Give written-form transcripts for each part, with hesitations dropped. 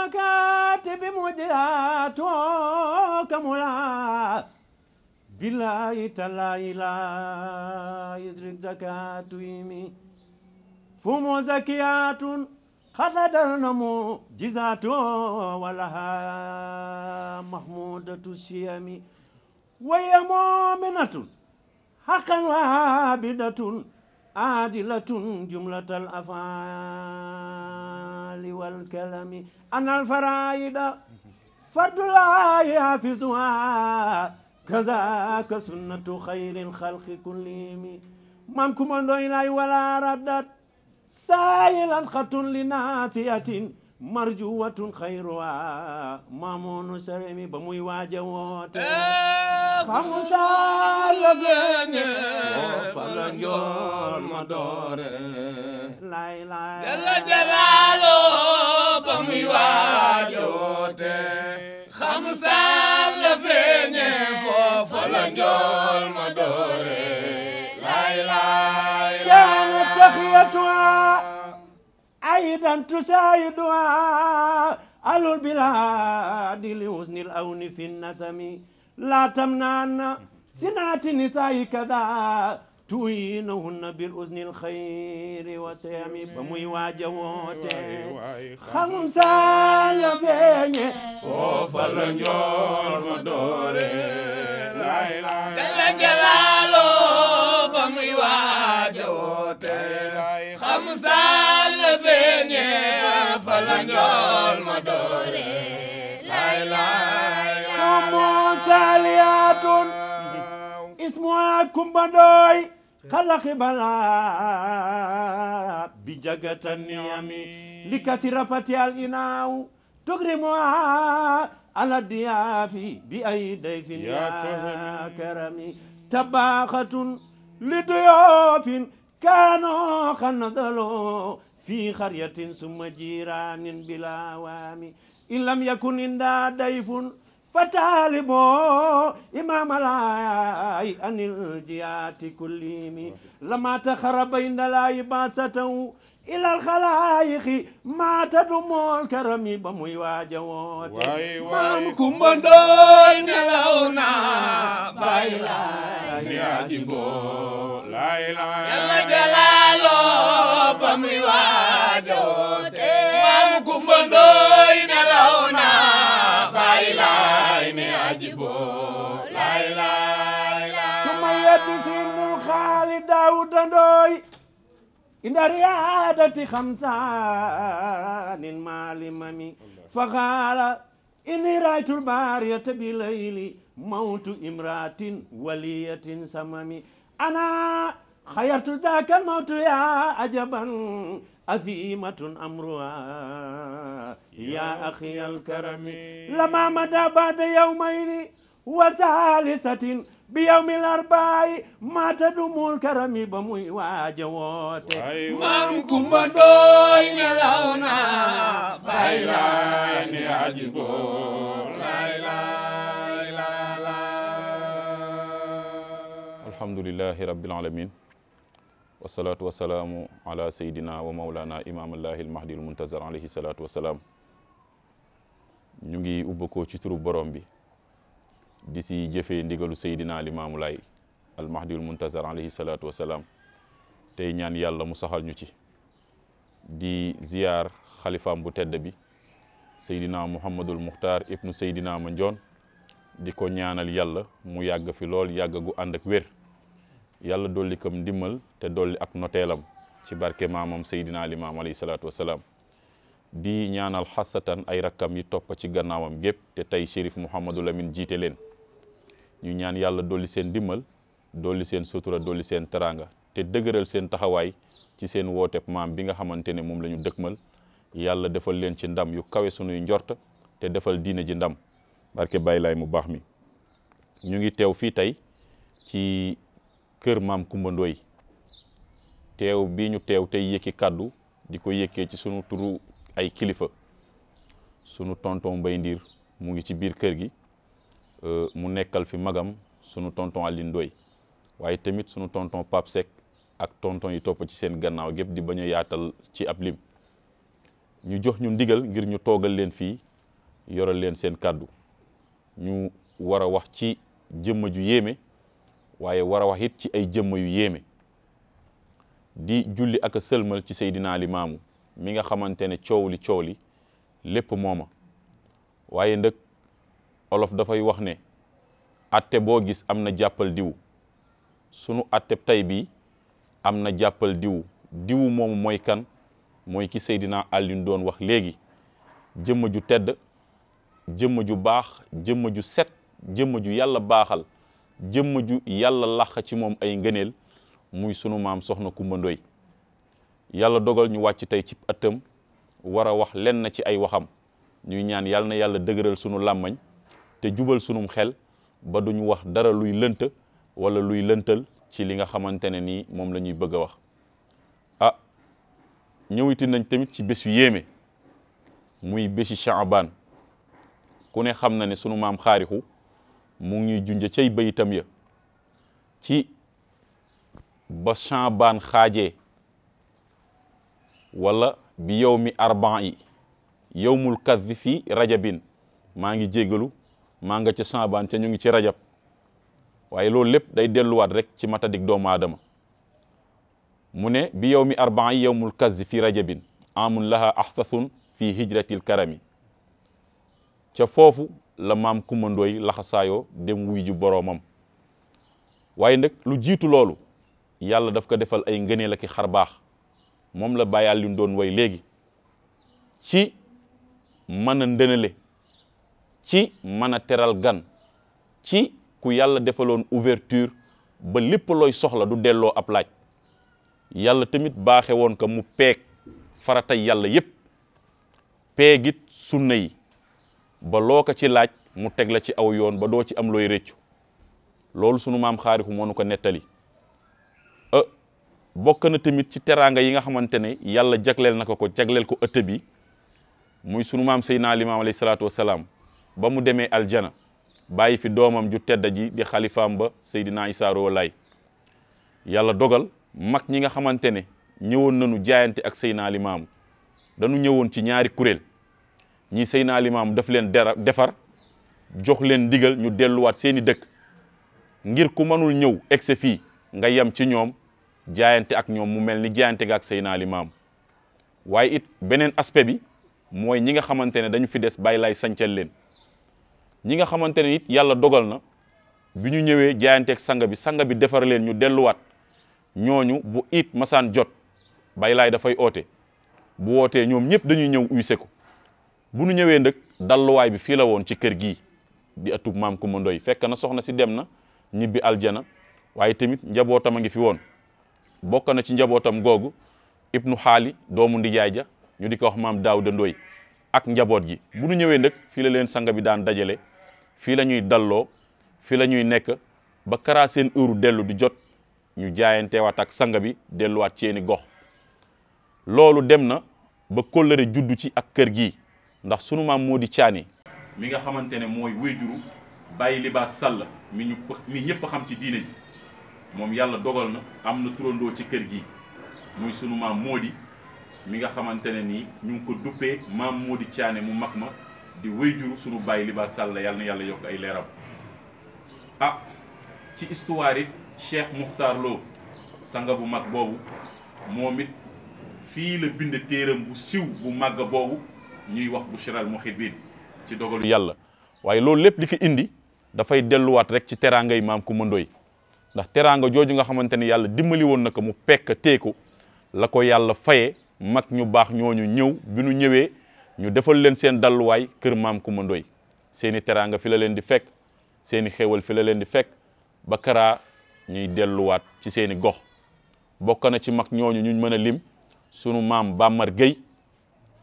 المكاتب مجيات كملا بالله تلا لا يدرك زكاة يمي فمو زكيات خلدنا معجزات ولها محمودة الشيم وهي مؤمنة حقا وعابدة عادلة جملة الأفعال والكلام أن الفرائض فرد الله يحفظها كذاك سنة خير الخلق كلهم مامكم أن إلهي ولا ردت سائلا خط لناسية مرجوة خيرها مامون سرمي بموي واجوات خمسة لبني وفلنجول مدوري لا إله جل جلاله بموي واجوات خمسة لبني وفلنجول مدوري لا إله كانت تخيتها أيضا تساعدها على البلاد لحسن الأون في النسم لا تمنعن سنات النساء كذا توينهن بالأذن الخير وسيم فمي واجوت خمسة لبني وفلنجول مدوري لا إله جل جلاله بمي واجوت خمسة لبني وفلنجول مدوري لا إله ساليات اسمها كمبدوي خلق بلا بجغة النعم لكثير فتي الإناو تكرمها على الضياف بأي ضيف يا كرمي تباخة لضيوف كانوا خنزلوا في قرية ثم جيران بلا وام إن لم يكن عند ضيف فتالبوا إمام الله عن الجيات كلهم لما تخرب بين لا باسته إلى الخلائق ما تدم الكرم بموي واجوات مامكم بندوي نلونا بايلا نياجبو لا إله جل جلاله بموي واجوات مامكم بندوي نلونا بايلا نياجبو لا إله ثم يتسن خالد داود دوي إن ريادة خمسان معلممي فقال إني رأيت البارية بليل موت امرأة ولية سممي أنا خيرت ذاك الموت يا عجبا عزيمة أمرها يا أخي الكرم لما مدى بعد يومين وثالثة بيوم الأربعاء ما تدوم الكرم بموي واجوات مامكم بدوي نلونا بايلا نياجبو لا إله إلا الله الحمد لله رب العالمين والصلاة والسلام على سيدنا ومولانا إمام الله المهدي المنتظر عليه الصلاة والسلام ñu ngi ubbakoo ci turu borom bi di si jëfee ndigalu Seydina Limaamu Laay al mahdiyul muntazar alayhi salaatu wasalaam tey ñaan yàlla mu saxal ñu ci di ziyaar xalifaam bu tedd bi Seydina Muhammadul Muxtaar ibnu Seydina Mandione di ko ñaanal yàlla mu yàgg fi lool yàgg gu ànd ak wér yàlla dolli kam ndimmal te dolli ak noteelam ci barke maamam Seydina Limaam alayhi salaatu wasalaam di ñaanal xasatan ay rakkam yi topp ci gannaawam gépp te tey Chérif Mouhamadou Lamine jiite leen ñu ñaan yàlla dolli seen dimmal dolli seen sutura dolli seen teraanga te dëgëral seen taxawaay ci seen wooteeb maam bi nga xamante ne moom la ñu dëkkmal yàlla defal leen ci ndam yu kawe sunuy njort te defal diine ji ndam barke Baay Laay mu baax mi ñu ngi teew fii tey ci kër maam Kumba Ndooy teew bi ñu teew tey yëkki kàddu di ko yëkkee ci sunu turu ay kilifa sunu tonton Mbay Ndiir mu ngi ci biir kër gi mu nekkal fi magam sunu tonton Aline Ndoye waaye tamit sunu tonton Pape Seck ak tonton yi topp ci seen gannaaw gépp di bañ a yaatal ci ab lim ñu jox ñu ndigal ngir ñu toogal leen fii yoral leen seen kàddu ñu war a wax ci jëmm ju yéeme waaye war a wax it ci ay jëmm yu yéeme di julli ak a sëlmal ci Seydina Limaamu mi nga xamante ne coow li lépp mooma waaye ndëg olof dafay wax ne atte boo gis am na jàppal diw sunu atte tey bi am na jàppal diwu moomu mooy kan mooy ki Seydina Alioune doon wax léegi jëmm ju tedd jëmm ju baax jëmm ju set jëmm ju yàlla baaxal jëmm ju yàlla làq ci moom ay ngëneel muy sunu maam soxna Kumba Ndoy yàlla dogal ñu wàcc tey ci ëttam war a wax lenn ci ay waxam ñuy ñaan yàlla na yàlla dëgëral sunu làmmañ te jubal sunum xel ba duñu wax dara luy lënt wala luy lëntal ci li nga xamante ne nii moom la ñuy bëgg a wax ah ñëwiti nañ tamit ci bés yu yéeme muy bési Chaabaan ku ne xam na ne sunu maam xaarixu mu ngi ñuy junj cay bayitam ya ci ba Chaabaan xaajee wala bi yow mi arbaan yi yowmul kaddi fi rajabin maa ngi jéggalu maa nga ca Chaabaan ca ñu ngi ci rajab waaye loolu lépp day delluwaat rek ci matadik doomu aadama mu ne bi yow mi arbaan yi yowmul kaddi fi rajabin amun laha ahsathun fi hijratil karami ca foofu la maam Kumba Ndoy laxasaayoo dem wuy ju boroomam waaye nag lu jiitu loolu yàlla daf ko defal ay ngëneel ak xar baax moom la bàyyi Alioune doon way léegi ci mën a ndënale ci mën a teral gan ci ku yàlla defaloon ouverture ba lépp looy soxla du delloo ab laaj yàlla tamit baaxe woon ko mu peeg faratay yàlla yépp peegit sunna yi ba loo ko ci laaj mu teg la ci aw yoon ba doo ci am looy rëccu loolu sunu maam xaarixu moo nu ko nettali bokk na tamit ci teraanga yi nga xamante ne yàlla jagleel na ko jagleel ko ëtt bi muy sunu maam Seydina Limaam alayhi salaatu wasalaam ba mu demee aljana bàyyi fi doomam ju tedda ji di xalifaam ba Seydina Isaa Rouhou Laye yàlla dogal mag ñi nga xamante ne ñëwoon nañu jaayante ak Seydina Limaam dañu ñëwoon ci ñaari kuréel ñi Seydina Limaam daf leen defar jox leen ndigal ñu delluwaat seeni dëkk ngir ku mënul ñëw egsi fii nga yem ci ñoom jaayante ak ñoom mu mel ni jaayante ga ak Seydina Limaam waaye it beneen aspect bi mooy ñi nga xamante ne dañu fi des bàyyi lay sancal leen ñi nga xamante ne it yàlla dogal na bi ñu ñëwee jaayante ak sanga bi defar leen ñu delluwaat ñooñu bu it masaan jot bàyyi laay dafay oote bu wootee ñoom ñëpp dañuy ñëw uyse ko bu ñu ñëwee nag dalluwaay bi fii la woon ci kër gii di atub maam Kumba Ndoy fekk na soxna si dem na ñibbi aljana waaye tamit njabootam a ngi fi woon bokk na ci njabootam googu ibnu xaali doomu ndijaay ja ñu di ko wax maam Daawda Ndoy ak njaboot gi bu ñu ñëwee nag fii la leen sanga bi daan dajale fii la ñuy dalloo fii la ñuy nekk ba karaa seen heure dellu di jot ñu jaayanteewaat ak sanga bi delluwaat seeni gox loolu dem na ba kóllëre juddu ci ak kër gi ndax sunu maam moo di caani mi nga xamante ne mooy wéyjuru bàyyi libaas sàll mi ñëpp xam ci diine ji moom yàlla dogal na am na turandoo ci kër gi muy sunu maam Moodi mi nga xamante ne nii ñu ngi ko duppee maam Moodi Caane mu mag ma di wéyjuru sunu bàyyi libaas sàll yàlla na yàlla yokk ay leeram ci histoire it Cheikh Muxtaar Lo sanga bu mag boobu moom it fii la bind téeram bu siw bu màgg boobu ñuy wax Bushral Muhibbin ci dogalu yàlla waaye loolu lépp li ko indi dafay delluwaat rek ci teraangay maam Kumba Ndoy ndax teraanga jooju nga xamante ni yàlla dimbali woon na ko mu pekk teeku la ko yàlla faye mag ñu baax ñooñu ñëw bi ñu ñëwee ñu defal leen seen dalluwaay kër maam Kumba Ndoy seeni teraanga fi la leen di fekk seeni xéewal fi la leen di fekk ba karaa ñuy delluwaat ci seeni gox bokk na ci mag ñooñu ñu mën a lim sunu maam Bamar Gueye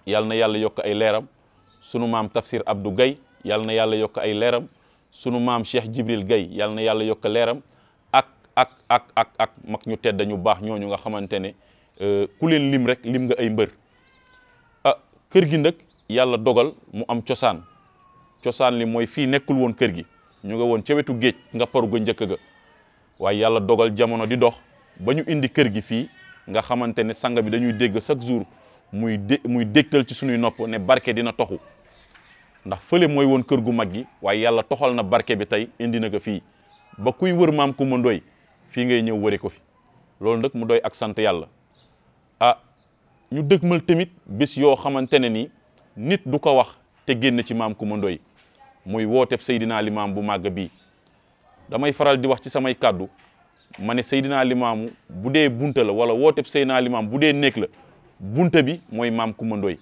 yàlla na yàlla yokk ay leeram sunu maam Tafsir Abdou Gueye yàlla na yàlla yokk ay leeram sunu maam Cheikh Jibril Gueye yàlla na yàlla yokk leeram ak mag ñu tedd ñu baax ñooñu nga xamante ne ku leen lim rek lim nga ay mbër kër gi nag yàlla dogal mu am cosaan li mooy fii nekkul woon kër gi ñu nga woon ca wetu géej nga paru ga njëkk ga waaye yàlla dogal jamono di dox ba ñu indi kër gi fii nga xamante ne sang bi dañuy dégg chaque jour muy dégtal ci suñuy nopp ne barke dina toxu ndax fële mooy woon kër gu mag gi waaye yàlla toxal na barke bi tey indi na ko fii ba kuy wër maam Coumba Ndoye fii ngay ñëw wëre ko fi loolu nag mu doy ak sant yàlla ñu dëgmal tamit bés yoo xamante ne ni nit du ko wax te génn ci maam Coumba Ndoye muy wooteb Seydina Limaamu bu màgg bii damay faral di wax ci samay kàddu ma ne Seydina Limaamu bu dee bunta la wala wooteb Seydina Limaamu bu dee néeg la bunta bi mooy maam Coumba Ndoye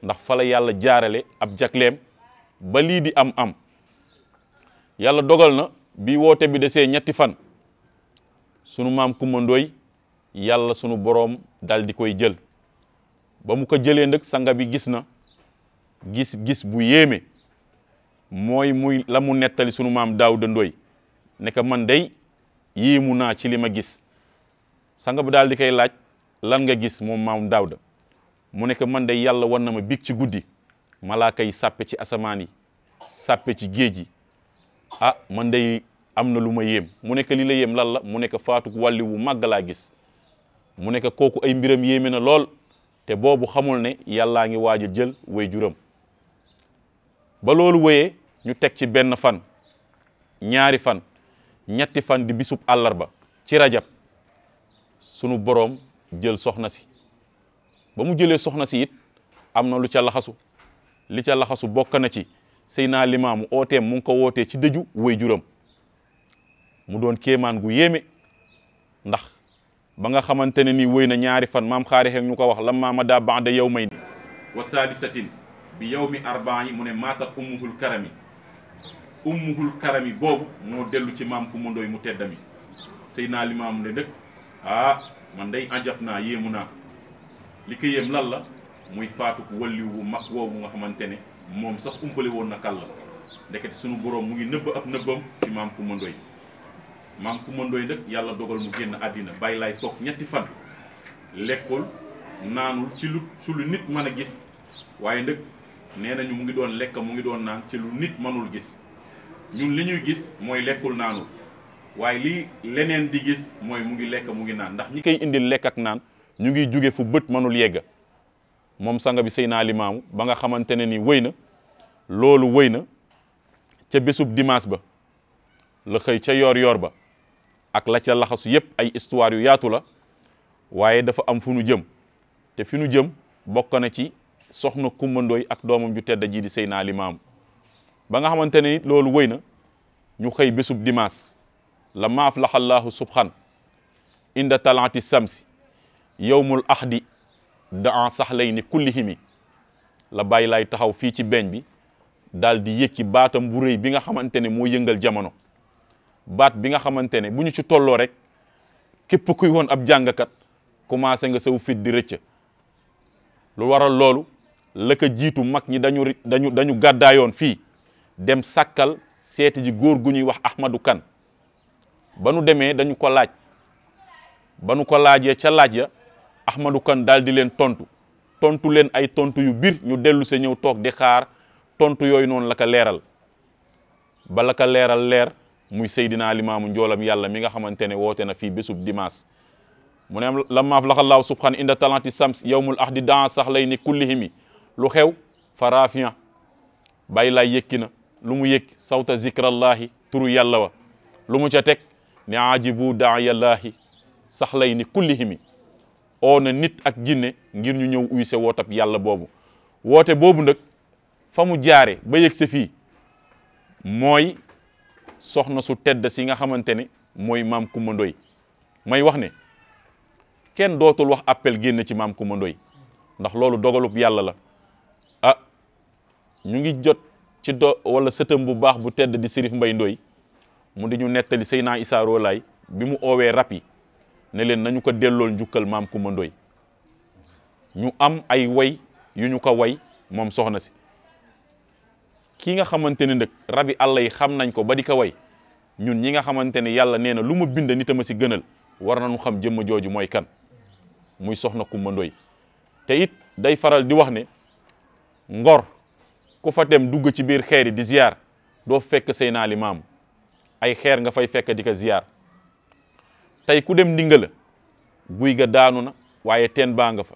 ndax fa la yàlla jaarale ab jagleem ba lii di am yàlla dogal na bi woote bi desee ñetti fan sunu maam Coumba Ndoye yàlla sunu boroom dal di koy jël ba mu ko jëlee nag sanga bi gis na gis bu yéeme mooy muy la mu nettali sunu maam Daawuda Ndoye ne ko man day yéemu naa ci li ma gis sanga bi daal di koy laaj lan nga gis moom maam Daawuda mu ne ko man day yàlla wan na ma biig ci guddi malaaka yi sàppe ci asamaan yi sàppe ci géej yi man day am na lu ma yéem mu nekk li la yéem lan la mu nekk faatu wàlli wu màgg laa gis mu nekk kooku ay mbiram yéeme na lool te boobu xamul ne yàllaa ngi waaj a jël way juram ba loolu wéyee ñu teg ci benn fan ñaari fan ñetti fan di bisub àllarba ci rajab sunu boroom jël soxna si ba mu jëlee soxna si it am na lu ca laxasu li ca laxasu bokk na ci Seydina Limaamu ooteem mu ngi ko wootee ci dëju way juram mu doon kéemaan gu yéeme ndax ba nga xamante ne ni wéy na ñaari fan maam xaari xeeg ñu ko wax la maama daa ba'da yawmayn wa saadisatin bi yawmi arbaa yi mu ne maatat ummuhul karami boobu moo dellu ci maam Coumba Ndoye mu teddami Seydina Limaamu ne dëkk man day ajab naa yéemu naa li ko yéem lan la muy faatu walliw bu mag woowu nga xamante ne moom sax umpale woon na kàlla ndekete sunu boroom mu ngi nëbb ab nëbbam ci maam Coumba Ndoye maam Coumba Ndoye nag yàlla dogal mu génn àddina bàyyi laay toog ñetti fan lekkul naanul ci lu nit mën a gis waaye nag nee nañu mu ngi doon lekk mu ngi doon naan ci lu nit mënul gis ñun li ñuy gis mooy lekkul naanul waaye lii leneen di gis mooy mu ngi lekk mu ngi naan ndax ñi koy indil lekk ak naan ñu ngi jóge fu bët mënul yegga moom sanga bi Seydina Limaamu ba nga xamante ne ni wëy na loolu wëy na ca bésub dimanche ba la xëy ca yoor ba ak la ca laxasu yépp ay histoire yu yaatu la waaye dafa am fu nu jëm te fi nu jëm bokk na ci soxna Coumba Ndoye ak doomam ju tedd ji di Seydina Limaamu ba nga xamante ne it loolu wëy na ñu xëy bésub dimanche la maaf laxallaahu subhan inda talaati samsi yowmul ahdi daa saxlay ni kullihimi la bàyyi laay taxaw fii ci beñ bi daal di yëkki baatam bu rëy bi nga xamante ne moo yëngal jamono baat bi nga xamante ne bu ñu ci tolloo rek képp kuy woon ab jàngkat commencé nga saw fit di rëcc lu waral loolu la ko jiitu mag ñi dañu gàddaayoon fii dem sàkkal seeti ji góor gu ñuy wax Ahmadou Kan ba nu demee dañu ko laaj ba nu ko laajee ca laaj ya Ahmadou Kan daal di leen tontu leen ay tontu yu bir ñu dellu se ñëw toog di xaar tontu yooyu noonu la ko leeral ba la ko leeral leer muy Seydina Limaamu njoolam yàlla mi nga xamante ne woote na fii bésub dimanche mu ne am la maaf laxallaahu subhan inda talanti sams yawmul ahdi daa sax lay ni kullihimi lu xew farafia bàyyi laay yëkki na lu mu yëkki sawta zikrallahi turu yàlla wa lu mu ca teg ne ajibu daa yàllaahi sax lay ni kullihimi oo na nit ak jinne ngir ñu ñëw uyse wootab yàlla boobu woote boobu nag fa mu jaare ba yëg sa fii mooy soxna su tedd si nga xamante ne mooy maam Coumba Ndoye may wax ne kenn dootul wax appel génn ci maam Coumba Ndoye ndax loolu dogalub yàlla la ñu ngi jot ci wala sëtam bu baax bu tedd di Sérif Mbay Ndoye mu di ñu nettali Seydina Issa Rouhou Laye bi mu oowee rap yi ne leen nañu ko dellool njukkal maam Coumba Ndoye ñu am ay way yu ñu ko way moom soxna si ki nga xamante ne nag rabi àlla yi xam nañ ko ba di ko way ñun ñi nga xamante ne yàlla nee na lu ma bind nit a ma si gënal war nañu xam jëmm jooju mooy kan muy soxna Coumba Ndoye te it day faral di wax ne ngor ku fa dem dugg ci biir xeer yi di ziar doo fekk Seydina Limaamu ay xeer nga fay fekk di ko ziar tey ku dem Ndingala guy ga daanu na waaye teen baa nga fa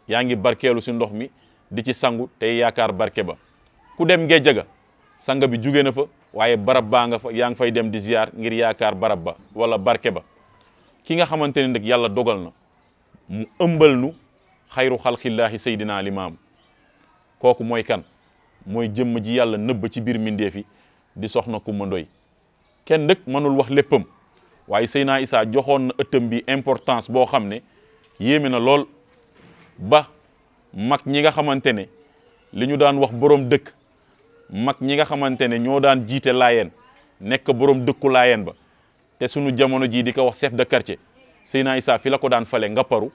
yaa ngi barkeelu si ndox mi di ci sangu tey yaakaar barke ba ku dem ngejja ga sanga bi jóge na fa waaye barab baa nga fa yaa ngi fay dem di ziyaar ngir yaakaar barab ba wala barke ba ki nga xamante ne nag yàlla dogal na mu ëmbal nu xayru xalqillaahi Seydina Limaamu kooku mooy kan mooy jëmm ji yàlla nëbb ci biir mbindeef yi di soxna Kumba Ndoy kenn nag mënul wax léppam waaye Seydina Issa joxoon na ëttam bi importance boo xam ne yéeme na lool ba mag ñi nga xamante ne li ñu daan wax borom dëkk mag ñi nga xamante ne ñoo daan jiite laayeen nekk borom dëkku laayeen ba te sunu jamono jii di ko wax chef de quartier Seydina Issa fi la ko daan fale Ngapparu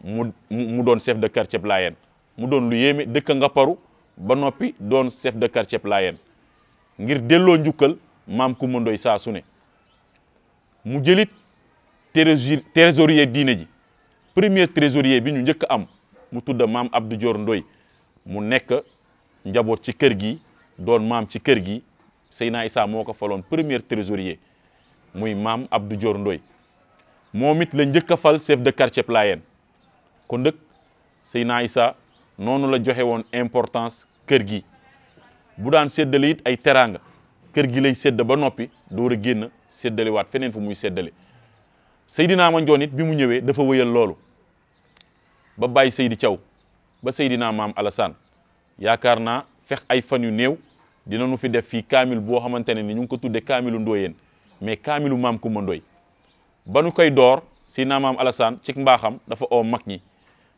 mu doon chef de quartier laayeen mu doon lu yéeme dëkk Ngapparu ba noppi doon chef de quartier laayeen ngir delloo njukkal maam Kumba Ndoy saa su ne mu jëlit trésorier diine ji premier trésorier bi ñu njëkk am mu tudda maam Abdou Dior Ndoy mu nekk njaboot ci kër gi doon maam ci kër gi Seydina Issa moo ko faloon premier trésorier muy maam Abdou Dior Ndoy moom it la njëkk a fal chef de quartier laayeen kon nag Seydina Issa noonu la joxe woon importance kër gi bu daan séddale it ay teraanga kër gi lay sédd ba noppi door a génn séddale waat feneen fu muy séddale Seydina Mandione it bi mu ñëwee dafa wëyal loolu ba bàyyi Seydi Thiaw ba Seydina maam Alassane yaakaar naa fex ay fan yu néew dinañu fi def fii kaamil boo xamante ne ni ñu ngi ko tudde kaamilu Ndoyeen mais kaamilu maam Kumba Ndoy ba nu koy door Seydina maam Alassane ci mbaaxam dafa oo mag ñi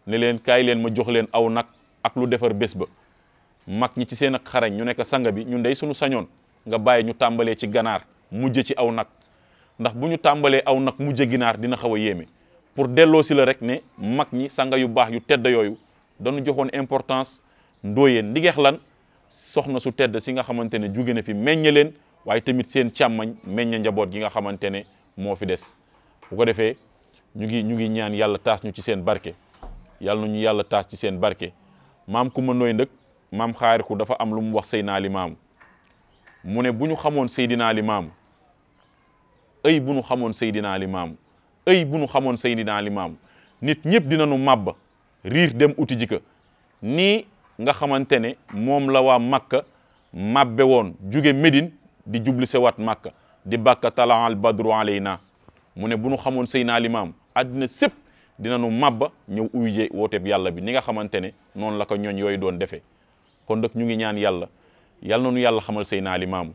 ne leen kaay leen ma jox leen aw nag ak lu defar bés ba mag ñi ci seen ak xarañ ñu nekk sanga bi ñun day suñu sañoon nga bàyyi ñu tàmbalee ci ganaar mujj ci aw nag ndax bu ñu tàmbalee aw nag mujj ginaar dina xaw a yéeme pour delloo si la rek ne mag ñi sanga yu baax yu tedd yooyu dañu joxoon importance Ndoyeen ndigeex lan soxna su tedd si nga xamante ne jóge na fi meññe leen waaye tamit seen càmmañ meññe njaboot gi nga xamante ne moo fi des bu ko defee ñu ngi ñaan yàlla taas ñu ci seen barke yàlla na ñu yàlla taas ci seen barke maam Kumba Ndoy ndëkk maam xaariku dafa am lu mu wax Seydina Limaamu mu ne bu ñu xamoon Seydina Limaamu ay bu ñu xamoon Seydina Limaamu ay bu ñu xamoon Seydina Limaamu nit ñëpp dinañu màbba riir dem uti jika nii nga xamante ne moom la waa Makka màbbe woon jóge Médine di jubli sewaat Makka di bàkka tala al badru alayna mu ne bu ñu xamoon Seydina Limaamu àddina sépp dinañu màbba ñëw uyje wooteeb yàlla bi ni nga xamante ne noonu la ko ñooñ yooyu doon defee kon nag ñu ngi ñaan yàlla yal na nu yàlla xamal Seydina Limaamu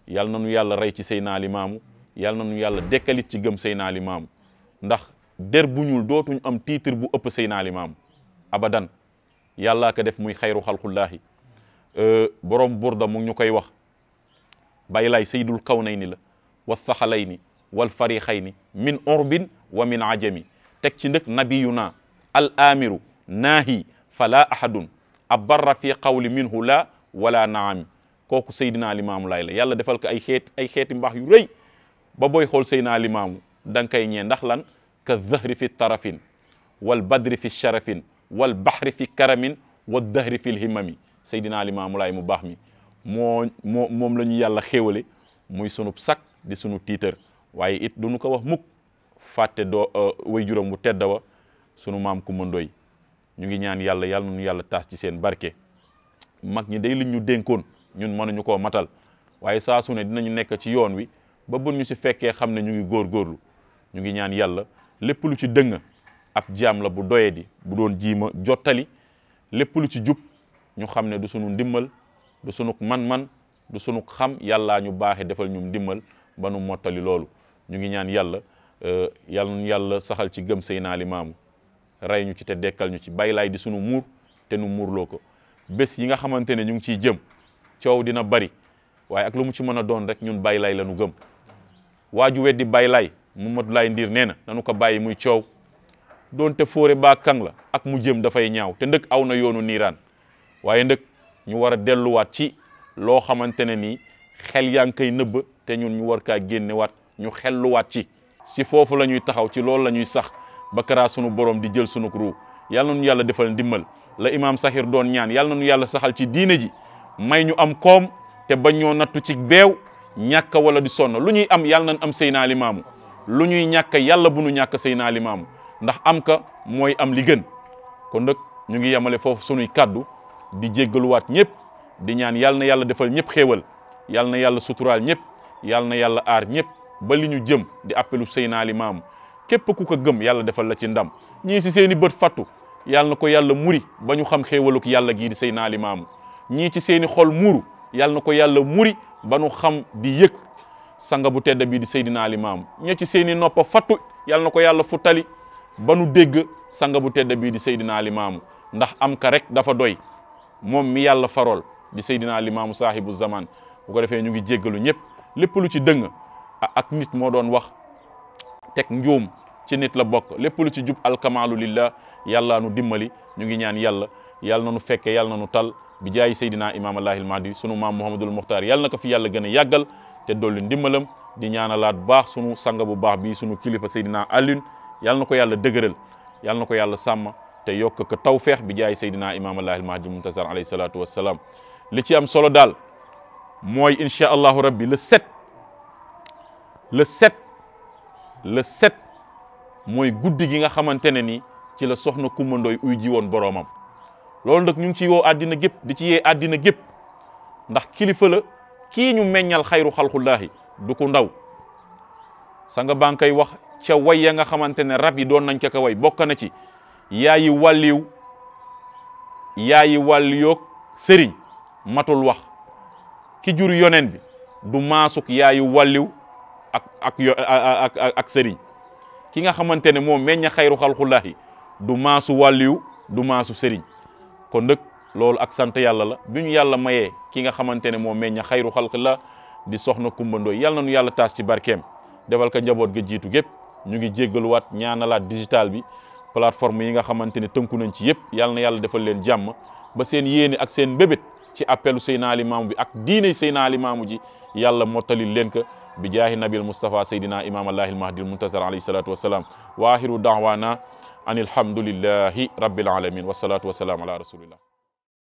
yal na nu yàlla rey ci Seydina Limaamu yal na nu yàlla dekkalit ci gëm Seydina Limaamu ndax der bu ñuul dootuñ am titre bu ëpp Seydina Limaamu abadan yàllaa ko def muy xayru xalqullaahi borom burda mu ñu koy wax bàyyi laay saydul kawnayni la wa thaxalayni wal farixayni min urbin wa min ajami teg ci ndëkk nabiyuna al amiru naahi fala ahadun abarra fi qawli minhu la wala naami kooku Seydina Limaamu Laay la yàlla defal ko ay xeeti mbaax yu rëy ba booy xool Seydina Limaamu da nga koy ñee ndax lan ka zahri fi tarafin wal badri fi sharafin wal bahri fi karamin wa dahri fi lhimami Seydina Limaamu Laay mu baax mi moom la ñu yàlla xéewale muy sunu sak di sunu tiitër waaye it duñu ko wax mukk fàtte doo way juróom bu tedda wa sunu maam Kumba Ndoy ñu ngi ñaan yàlla yàlla nu yàlla taas ci seen barke mag ñi day liñ ñu dénkoon ñun mënuñu koo matal waaye saa su ne dinañu nekk ci yoon wi ba bu ñu si fekkee xam ne ñu ngi góorgóorlu ñu ngi ñaan yàlla lépp lu ci dëng ab jaam la bu doye di bu doon jiima jottali lépp lu ci jub ñu xam ne du sunu ndimmal du sunu man-man du sunu xam yàllaa ñu baaxe defal ñu ndimmal ba nu mottali loolu ñu ngi ñaan yàlla yàlla nu yàlla saxal ci gëm Seydina Limaamu rey ñu ci te dekkal ñu ci bàyyi laay di sunu muur te nu muurloo ko bés yi nga xamante ne ñu ngi ciy jëm coow dina bari waaye ak lu mu ci mën a doon rek ñun bàyyi laay la nu gëm waaju weddi bàyyi laay Mamadou Laay Ndiir nee na nanu ko bàyyi muy coow doonte fóore baa kang la ak mu jëm dafay ñaaw te ndëkk aw na yoonu niiraan waaye ndëkk ñu war a delluwaat ci loo xamante ne nii xel yaa ngi koy nëbb te ñun ñu war kaa génnewaat ñu xelluwaat ci si foofu la ñuy taxaw ci loolu la ñuy sax ba karaa sunu borom di jël sunu ruu yàlla na nu yàlla defal ndimmal la imaam Saxir doon ñaan yàlla na nu yàlla saxal ci diine ji may ñu am koom te bañ ñoo nattu ci beew ñàkk wala di sonn lu ñuy am yàlla nañ am Seydina Limaamu lu ñuy ñàkk yàlla bu nu ñàkk Seydina Limaamu ndax am ka mooy am li gën kon nag ñu ngi yemale foofu sunuy kaddu di jéggaluwaat ñëpp di ñaan yal na yàlla defal ñëpp xéewal yal na yàlla suturaal ñëpp yal na yàlla aar ñëpp ba li ñu jëm di appelu Seydina Limaamu képp ku ko gëm yàlla defal la ci ndam ñii si seeni bët fattu yal na ko yàlla muri ba ñu xam xéewaluk yàlla gii di Seydina Limaamu ñii ci seeni xol muuru yal na ko yàlla muri ba ñu xam di yëg sanga bu tedda bii di Seydina Limaamu ñi ci seeni noppa fattu yal na ko yàlla futtali ba nu dégg sanga bu tedda bii di Seydina Limaamu ndax am ka rek dafa doy moom mi yàlla farool di Seydina Limaamu saahibu zaman bu ko defee ñu ngi jéggalu ñëpp lépp lu ci dëng ak nit moo doon wax teg njuum ci nit la bokk lépp lu ci jub alkamaalu lillah yàlla nu dimbali ñu ngi ñaan yàlla yàlla na nu fekke yàlla na nu tal bi jaayi Seydina Imaam Allahil Mahdi sunu maam Mouhamadul Muxtaar yàlla na ko fi yàlla gën a yàggal te dolli ndimbalam di ñaanalaat bu baax sunu sanga bu baax bi sunu kilifa Seydina Alioune yàlla na ko yàlla dëgëral yàlla na ko yàlla sàmm te yokk ko tawfeex bi jaay Seydina Imaam Allahil Mahdi Muntazar alayhi salaatu wassalaam li ci am solo daal mooy incha allahu rabbi le 7 mooy guddi gi nga xamante ne ni ci la soxna Coumba Ndoye uy ji woon boroomam loolu nag ñu ngi ciy woo àddina gépp di ci yee àddina gépp ndax kilifa la kii ñu meññal xayru xalqullaahi du ko ndaw sa nga baa ngi koy wax ca way ya nga xamante ne rab yi doon nañ ko way bokk na ci yaayi wàlliyoog sëriñ matul wax ki jur yonen bi du maasuk yaayu wàlliw ak sëriñ ki nga xamante ne moom meñña xayru xalqullaahi du maasu wàlliw du maasu sëriñ kon nag loolu ak sant yàlla la bi ñu yàlla mayee ki nga xamante ne moom meñña xayru xalqillah di soxna Coumba Ndoye yàlla na nu yàlla taas ci barkeem defal ko njaboot ga jiitu gépp ñu ngi jéggaluwaat ñaanalaat digital bi plateforme yi nga xamante ne tënku nañ ci yëpp yàlla na yàlla defal leen jàmm ba seen yéene ak seen mbébét ci appelu Seydina Limaamu bi ak diine Seydina Limaamu ji yàlla mottalil leen ko bi jaahi nabil Mustafa Seydina Imaam Allahil Mahdi Muntazar alayhi salaatu wassalaam wa axiru da'waana an alhamdulillahi rabbil alamin wasalaatu wasalaamu ala rasulillah